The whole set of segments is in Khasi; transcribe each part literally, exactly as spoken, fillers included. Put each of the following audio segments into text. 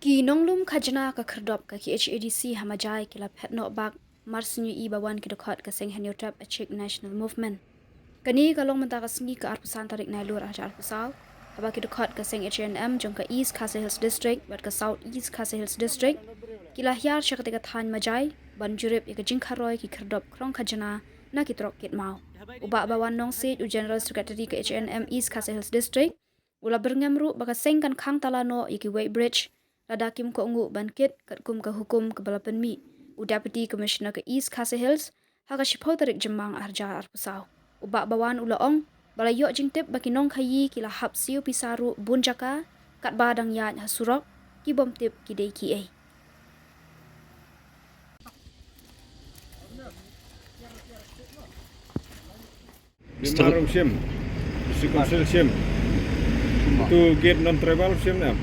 Ki nonglum khajna ka khyrdop ka KHADC ha Majai ki la phet noh bak mar sngi i ba wan ki dkhot ka seng Hynñiewtrep Achik National Movement. Kane ka long mynta ka sngi ka arphew san tarik Nailur arhajar arphew saw, haba ki dkhot ka seng HANM jong ka East Khasi Hills District bad ka South East Khasi Hills District ki la hiar sha katei ka thaiñ Majai ban jurip ïa ka jingkharoi ki khyrdop khrong khajna na ki trok kit maw. U Bah Bawan Nongsiej, u General Secretary ka HANM East Khasi Hills District, u la byrngem ruh ba ka seng kan khang tala noh ïa ki weighbridge lada kim kohnguh ban kit katkum ka hukum kaba la pynmih u Deputy Commissioner ka East Khasi Hills ha ka shiphew tarik Jymmang arhajar arphew saw. U Bah Bawan u la ong ba la ïoh jingtip ba ki nongkhaïi ki la hap siew pisa ruh bun jaka, katba dang ïaid ha surok, ki bym tip ki dei kiei. Myanmar u shim. District Council shim. Tu gate non tribal shim ne em?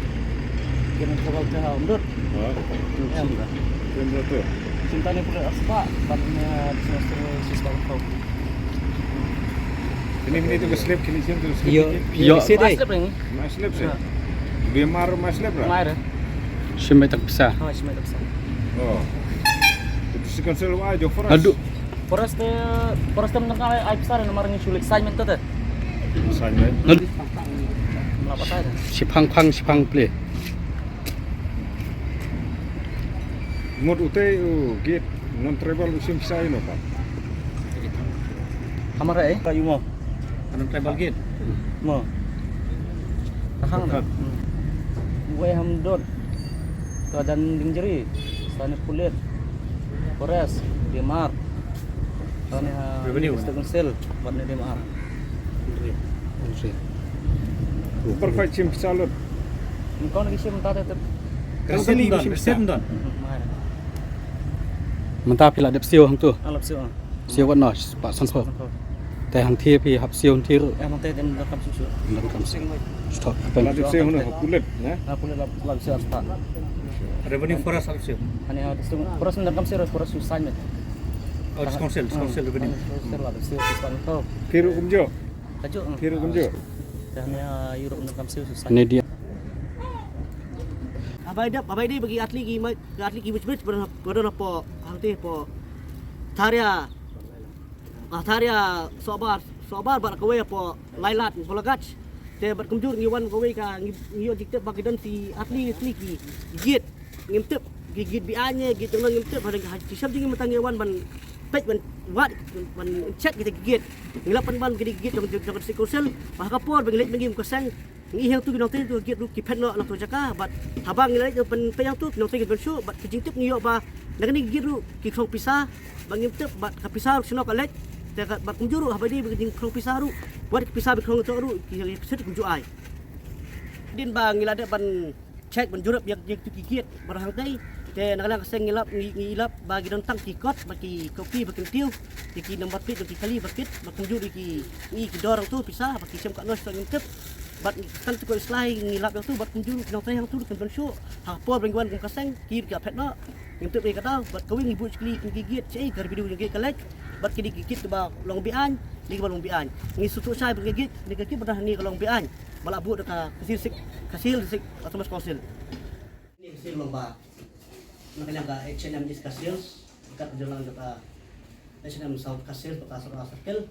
Gate non tribal te ha Umdut. Ha. Em da. Shim da tu. Shim tani pule aspa, ban ne semester sista kau. Kini kini tu ka slip, kini shim tu slip. Yo, kini. Yo, sih deh. Slip ni. Ma slip sih. Biamar ma slip ra. Mai ra. Shim mai tak pisa. Oh, shim mai tak pisa. Oh. District Council wa jo forest. Aduh. Forest, eh, forest tem tengah ai besar nama orang sulit sign menta teh. Sign menta. Melapa sign? Shipang pang, shipang ple. Mut utei u gate non tribal u shim pisa ino pa. Kamar eh? Kayu mo. Non tribal gate. Mo. Tahang na. Wei Umdut. Ka dan Dingjri. Sani Pulit. Forest. Biamar. Sani ha. Revenue. District Council. Bad ni Biamar. Perfect shim pisa lut. Kau nak shim tadi tu. Resit don, resit don. Mynta phi la dep siew hangtu. Ah, la siew, ah. Siew wat noh, pat san phew. San phew. Te hangthie phi hap siew hangthie ruh. Eh, hangthie te donkam siew. Donkam siew. Stop. La dep siew hangno, Pulit, ne? Ah, Pulit la, la siew start. Revenue forest la siew. Ani, ah, forest donkam siew, forest assignment. Oh, council, council revenue. Council la siew start. Phi ruh kumjuh. Kajuh, ah. Phi ruh kumjuh. Te ani, ah, Europe donkam siew assignment. Ni dia. Haba ïadei, haba ïadei bad ki athlete ki mai, ki athlete ki bridge bridge ba don, ba don hapoh hangtei hapoh Tharia. Ah, Tharia Sohbar, Sohbar bad kawei hapoh Lailat, Bolagach. Te bad kumjuh ngi wan kawei ka ngi, ngi ïoh jingtip ba ki don ki athlete, athlete ki gate. Ngim tip ki gate biang ne, gate jong ngi ngim tip, haba ki shem jingim mynta ngi wan ban peit ban wad ban check kita ki gate. Ngi la pynban ki gate jong, jong, jong District Council. Ba ha ka por ba ngi leit mynta ngi ka seng. Ngi ïohi hangtu ki nongtrei tu gate ruh ki phet noh na tu jaka, bad haba ngi leit ban peit hangtu ki nongtrei ki ban shu, bad ki jingtip ngi ïoh ba na kane ki gate ruh ki khrong pisa, ba ngim tip bad ka pisa ruh shano ka leit, te ka bad kumjuh ruh haba dei ba ki jingkhrong pisa ruh, wat ki pisa ba khrong to ruh ki, ki sit kumjuh ai. Din ba ngi la dep ban check ban jurip ïa, ïa tu ki gate ba hangtei, te na ka liang ka seng ngi lap, ngi, ngi lap ba ki don tang ki kot, ba ki copy ba ki tiew, ïa ki number plate ba ki kali ba kit, ba kumjuh ïa ki, ïa ki dor hangtu pisa, ba ki shem katno shano ngim tip. Bad kan tu ko slai ngi lap ïa tu, bad kumjuh ki nongtrei hangtu kan ban shu. Ha por ba ngi wan kum ka seng, ki ki phet noh. Ngim tip ïa kata, bad kawei ngi buh shikli ki gate, shei ka revenue ngi ka leit. Bad kine ki gate ba long biang, ni ba long biang. Ngi shu tu shai ba ngi gate, ni ka gate ba dah ni ka long biang. Ba la buh da ka Khasi Hills, Khasi Hills Autonomous Council. Ni Khasi Hills long ba. Na ka liang ka H and M East Khasi Hills, kat jong lang ka H and M South Khasi Hills, ka Sora Circle.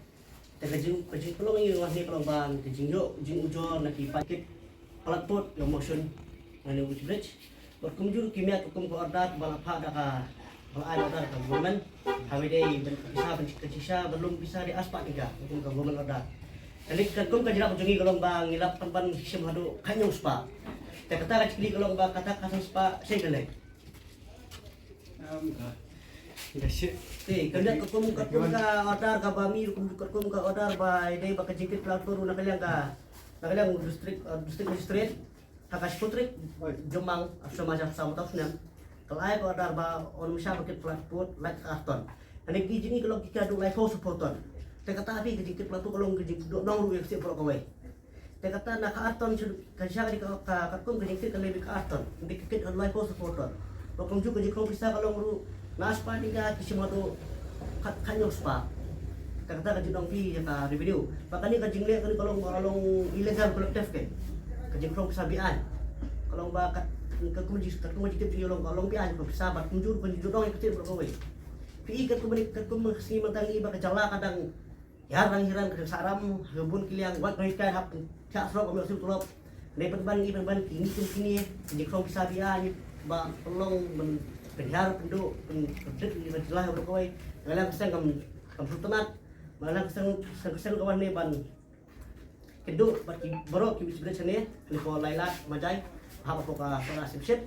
Te ka jing, ka jingpynlong ïa ngi wan hangne ka long ba ka jingïoh jingujor na ki paikit plat put ïa motion na ne weighbridge. Bad kumjuh ki miat kum ka order ba la phah da ka, ba la ai order ka government. Haba dei ban ka pisa, ban ka pisa ban lum pisa dei arspah tyngka kum ka government order. Te lei katkum ka jingïarap jong ngi ka long ba ngi la pynban shim haduh khatñiew spah. Te kata ka jingkylli ka long ba kata ka san spah shei ka lei. Te ka dei katkum, katkum ka order kaba mih, kum, katkum ka order ba dei ba ka jingkit plat put ruh na ka liang ka, na ka liang district, uh, district magistrate ha ka shiphew tarik Jymmang arphew san arphew saw mynta u snem. Ka la ai ka order ba un ym shah ba kit plat put lait ka ar ton. Hangne ki jong ngi ka long ki kit haduh laiphew shiphew ton. Te kata phi ka jingkit plat put ka long ka jingdon nong ruh ïa ka seng baroh kawei. Te kata na ka ar ton shu, ka sha ka, ka, katkum ka jingkit ka lei ka ar ton. Ngi ka kit laiphew shiphew ton. Ba kumjuh ka jingkhrong pisa ka long ruh na spah tyngka ki shim haduh khat, khatñiew spah. Te kata ka jingdon phi ïa ka revenue. Ba kane ka jingleh kane ka long, ka long illegal collective ke. Ka jingkhrong pisa biang. Ka long ba kat, Ka kum ji, ka kum ji tip ji long, long biang ka pisa bad kumjuh kumjuh dong ka tip bro kawei. Phi i ka kum ni, ka kum sngi mynta ngi ba ka jylla ka dang hiar dang hiar ka dang sahram ha bun ki liang wat noi kai hap thiah surok ym ïoh siew tulop. Dei pynban ngi pynban kine kum kine ki jingkhong pisa biang ba pynlong pynhiar pynduh pynpyndit ïa ka jylla bro kawei. Nga la ka seng kam kam sngewtynnat. Nga la ka seng, seng, seng ka wan ne ban kynduh bad ki baroh ki Weights Bridge ne, ne ko Laitlad Majai, hap hapoh ka Sohra Simship.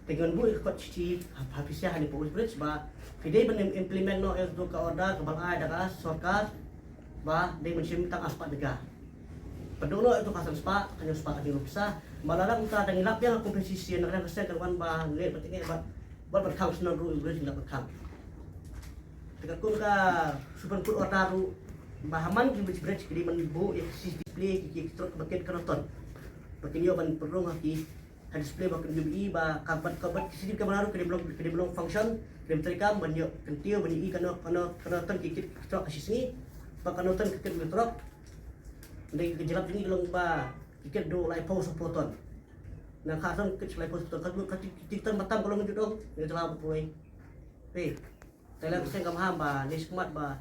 Te ngan buh ïa ka kot shithi ha, ha phi sha ha ne poh Weights Bridge ba phi dei ban im-, implement noh ïa ka order kaba la ai da ka sorkar ba dei ban shim tang arspah bigha. Pynduh noh ïa ka san spah, ka hynñiew spah ka jingrung pisa. Ba lada kumta dang ïalap ïa ka compensation na ka seng ka wan ba leh ba teng ba, ba ban khang shnong ruh Weights Bridge ngi la ban khang. Te katkum ka Supreme Court order ruh ba ha man ki Weights Bridge ki dei ban buh ïa ki C C T V display ki, ki trok ba kin kano ton. Ba kin ïoh ban pynrung ha ki ha display ba kin ïoh i ba ka bat ka bat ki C C T V camera ruh ki dei ban long, ki dei ban long function, ki dei ban treikam ban ïoh kyntiew ban ïoh i kano kano kano ton ki kit trok ha shi sngi. Ba kano ton ki kit trok. Dei ka jingïalap jong ngi ka long ba ki kit duh laiphew saw phew ton. Na ka ton ki kit laiphew saw phew ton ka, ka, ki, ki ton ba tam ka long ju dong. Ngi jylla ba poi. Hei. Te la ka seng kam ham ba ne shikmat ba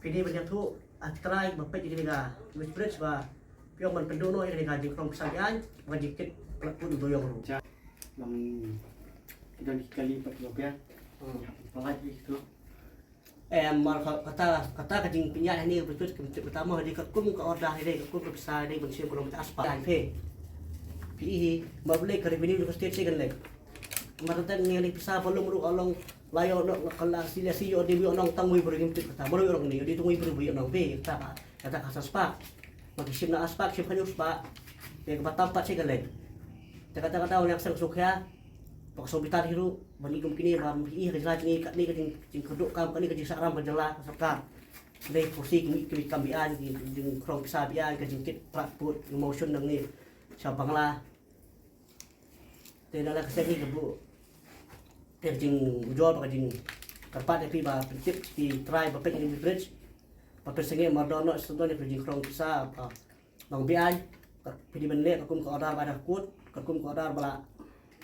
phi dei ban ïathuh ha ki trai ba peit ïa kane ka Weights Bridge ba phi ong ban pynduh noh ïa kane ka jingkhong pisa biang ba ka jingkit pynlait pud u duyong ruh. Jia. Long ki don ki kali pat ki biang. Hmm. Pynlait ïa kitu. Em, mar ka, kata, kata ka jingpynïaid hangne Weights Bridge ka mynta mo dei katkum ka order dei katkum ka pisa dei ban shim ka long arspah. Phi, phi i hi, mar ba leh ka revenue ka state sha kan leh. Mar kata ngi leh pisa ba lum ruh ka long la ïoh noh ka la si la si ïoh dei ïoh nong tang wei briew ngim tip kata. Mar ïoh nong ni dei tang wei briew ïoh nong be kata ka, kata ka san spah. Ba ki shim na arspah, shim ka hynñiew spah. Te kaba tam pat sha kan leh. Te kata kata wan ïa ka seng suk ïa. Ba ka song bitar hi ruh ban i kum kine ba i ha ka jylla jong ngi katne ka jing, jingkyrduh kam katne ka jingsahram ka jylla ka sorkar. Dei pyrsi ki, ki kam biang ki jingkhong pisa biang ka jingkit pynlait pud emotion nang ngi sha Bangla. Te na la ka seng ngi ka buh te ka jingujor ba ka jingkyrpad ïa phi ba pyntip ki trai ba peit ïa kane ka bridge. Ba pynsangeh mardor noh sdon ïa ka jingkhong pisa ba Nong biang, kat phi dei ban leh katkum ka order ba da kut, katkum ka order ba la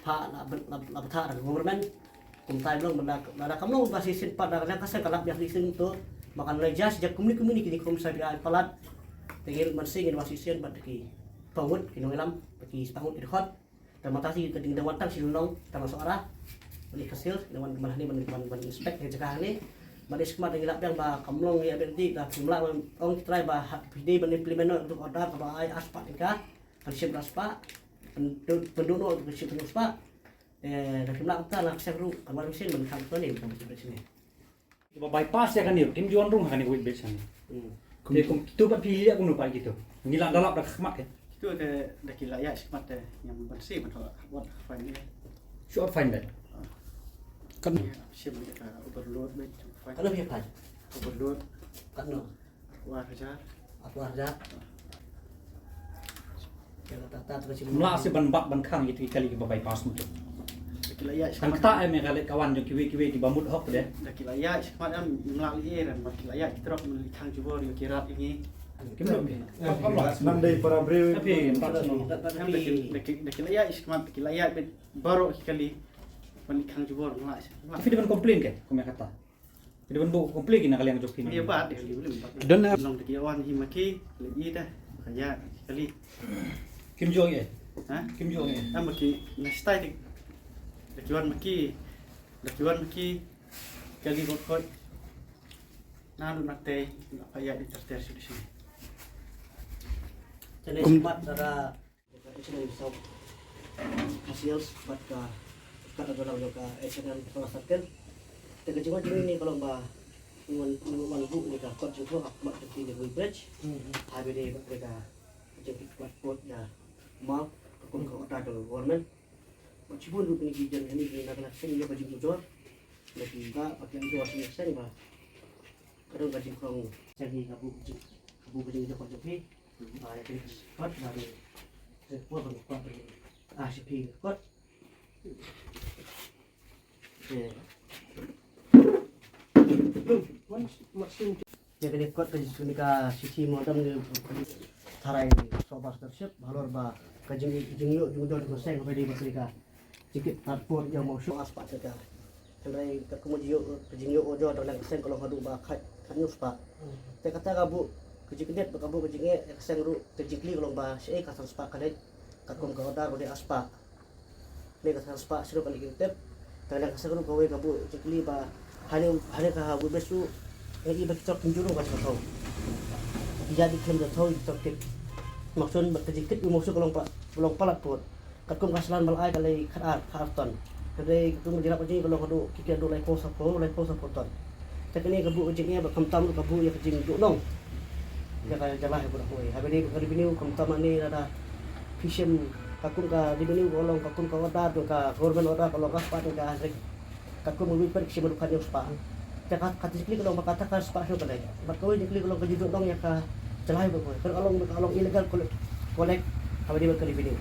pha la, la, la, la pha da ka government. Kumta i long ba la, la, la kam long ba shisien pat da ka seng ka lap biang shisien to. Ba kan leh just ja kumne kumne kine kum sa biang palat. Te ngin ban sing ngin wan shisien bad ki pangut ki nongïalam, ki pangut ki dkhot. Te mynta shi ka ding da wan tang shi lynnong tang na Sohra. Ban i ka sales, da wan man hangne ban, ban, ban inspect ïa ka jaka hangne. Ban i shikmat da ngi lap biang ba kam long ïa biang ti da phi mlah ban ong ki trai ba ha, phi dei ban implement noh ka order kaba ai arspah tyngka. Kan shim arspah. Pynduh, pynduh noh kan shim hynñiew spah. Eh, da phi mlah kumta na ka seng ruh kan wan mynsiem ban khang to ne ban shim ne. Kiba bypass ïa kane, kim ju wan rung ha kane ka weight bridge kane. Hmm. Te kum kito pat phi ïa kumno pat kito. Ngi la da lap da khmat ke. Kito te da ki la ïa shikmat te ngam ban sih ban hot, hot fine ne. Shu hot fine bet. Ah. Kan shim ka overload bet fine. Kan phi fine. Overload. Kan no. Arphew ar hajar. Arphew ar hajar. Mlah seh ban bat ban khang ïa ki kali kiba bypass mutu. Ki la ïa. Tang kata em ka leh ka wan jong kiwei kiwei kiba mut hok de. Da ki la ïa shikmat em mlah leh em ba ki la ïa ki trok men khang jubor ïa ki rat ïa ngi. Kim lum ke. Nang dei para briew. Tapi em tak senang. Da ki, da ki, da ki la ïa shikmat ki la ïa baroh ki kali ban khang jubor mlah. Tapi dia ban complain ke kum ïa kata. Phi dei ban buh complain ki na ka liang jong phi. Ïa ba de kali. Don, eh, long de ki wan hi ma ki le i da. Ka ïa kali. Kim jong eh. Ha? Kim jong eh. Am ki na stai de. De ki wan ma ki. De ki wan ma ki. Kali bot kot. Na lu na te na pa ïa di ter ter shu di shu. Tene kum- mat dara Ka H and M South Khasi Hills bad ka, ka, ka, ka H and M Sohra Circle. Te ka jingwan jong ngi ka long ba ngi wan, ngi wan buh ïa ka kot jingthoh ha khmat jong ki weight bridge. Hmm. Haba ïadei bad ka jingkit pynlait pud ïa maw, katkum ka order jong ka government. Bad shibun ruh ngi ki jan kane ki na ka seng ïa ka jingujor. Na ki ka, ba ki ujor seng seng ba ka don ka jingkhong seng hi ka buh jing, ka buh jingujor ka jong phi. Ah, ïa kane ka kot ba dei. Ka kot ba dei. Ah, shi phi ka kot. Ïa. Ïa kane ka kot ka jingkit ka shithi mo dang ne tharai Sohra Township halor ba ka jing, jingïoh jingdon ka seng ba dei ba kane ka Jingkit ar por ïa u mawshun ar spah tyngka. Hynrei katkum ka jingïoh, ka jingïoh ujor dang leng ka seng ka long haduh ba khat, khat hynñiew spah. Te kata ka buh ka jingkit bad ka buh ka jingeh ïa ka seng ruh, ka jingkylli ka long ba shaei ka san spah ka leit. Katkum ka order ba dei ar spah. Lei ka san spah shuh ka leit ki tep. Dang leng ka seng ruh kawei ka buh jingkylli ba hane, hane ka ha buh bes ruh. Ngi i ba ki tok kim jurung ka jingthaw. Ïa ki khlem jingthaw ki tok kit. Mawshun bad ka jingkit u mawshun ka long pa, ka long palat put. Katkum ka slan ba la ai ka lei khat ar, khat ar ton. Hynrei katkum ka jingïarap ka jong ngi ka long haduh, ki kit haduh laiphew saphew, laiphew saphew ton. Te kane ka buh ka jingeh bad khamtam ruh ka buh ïa ka jingduhnong ïa ka jylla hi baroh kawei. Haba ïadei bad ka revenue khamtam ane lada phi shim katkum ka revenue ka long katkum ka order jong ka government order ka long ar spah tyngka, hynrei katkum ka wheat pat ki shim haduh khat hynñiew spah. Te ka, ka jingkylli ka long ba kata ka spah shuh ka leit. Bad kawei jingkylli ka long ka jingduhnong ïa ka jylla hi baroh kawei. Ka long, ka long illegal collect, collect haba ïadei bad ka revenue.